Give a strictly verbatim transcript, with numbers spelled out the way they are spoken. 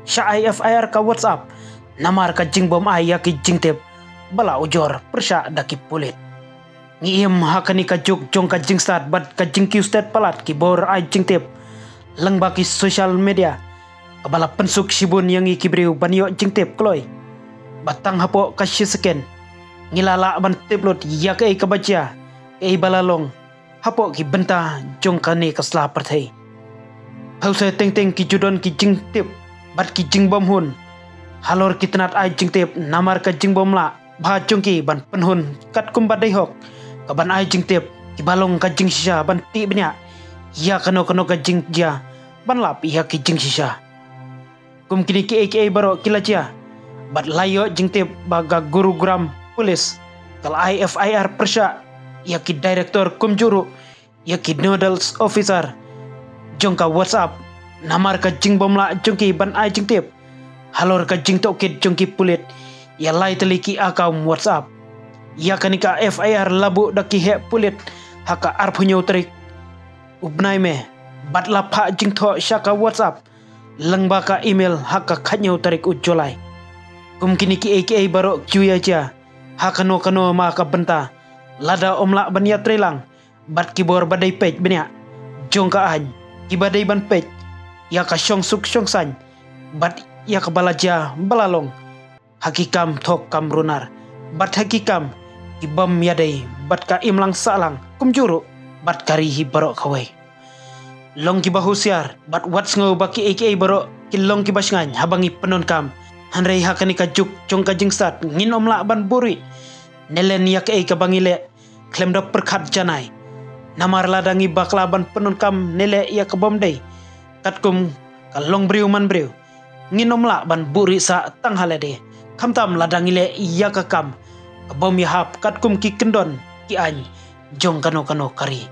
sha ai F I R ka WhatsApp namar ka jingbym ai ïa ki jingtip ba la ujor pyrshah da ki pulit. Ngi im ha kane ka juk jong ka jingstad bad ka jingkiew stet palat ki bor ai jingtip lyngba ki social media, kaba la pynsuk shibun ïa ngi ki briew ban ïoh jingtip kloi. Ba tang hapoh ka shi second ngi la lah ban tip lut ïa kaei kaba jia, kaei ba la long hapoh ki bynta jong kane ka sla pyrthei. Hawse teng teng ki ju don ki jingtip bad ki jingbymhun halor ki tnat ai jingtip namar ka jingbym lah bha jong ki ban pynhun katkum ba dei hok ka ban ai jingtip, kiba long ka jingshisha ban tih bniah ïa kano kano ka jingjia ban lap ïa ki jingshisha. Kum kine kiei kiei baroh ki la jia bad la ïoh jingtip ba ka Gurugram Police ka la ai F I R pyrshah ïa ki director kumjuh ruh ïa ki nodal officer jong ka WhatsApp namar ka jingbym lah jong ki ban ai jingtip halor ka jingtohkit jong ki pulit ïa lai tylli ki account WhatsApp. Ïa kane ka F I R la buh da ki heh pulit ha ka arphew hynñiew tarik u bnai May bad la phah jingthoh sha ka WhatsApp lyngba ka email ha ka khathynñiew tarik u July. Kum kine kiei kiei baroh ki ju ïa jia ha kano kano ma ka bynta, lada ym lah ban ïatreilang bad ki bor ba dei peit bniah jong ka aiñ, kiba dei ban peit ïa ka shongsuk shongsaiñ bad ïa kaba la jia ba la long ha ki kam thok kam runar bad ha ki kam kibym ïadei bad ka imlang sahlang kumjuh ruh bad ka ri hi baroh kawei. Long kiba husiar bad wat sngew ba kiei kiei baroh ki long kiba shngaiñ haba ngi pyndonkam. Hynrei ha kane ka juk jong ka jingstad ngin ym lah ban buhrieh ne len ïa kaei kaba ngi leh khlem da pyrkhat janai. Namar lada ngi bakla ban pyndonkam ne leh ïa kabym dei katkum ka long briew man briew, ngin ym lah ban buhrieh sah tang ha lade, khamtam lada ngi leh ïa ka kam kabym ïahap katkum ki kyndon ki aiñ jong kano kano ka ri.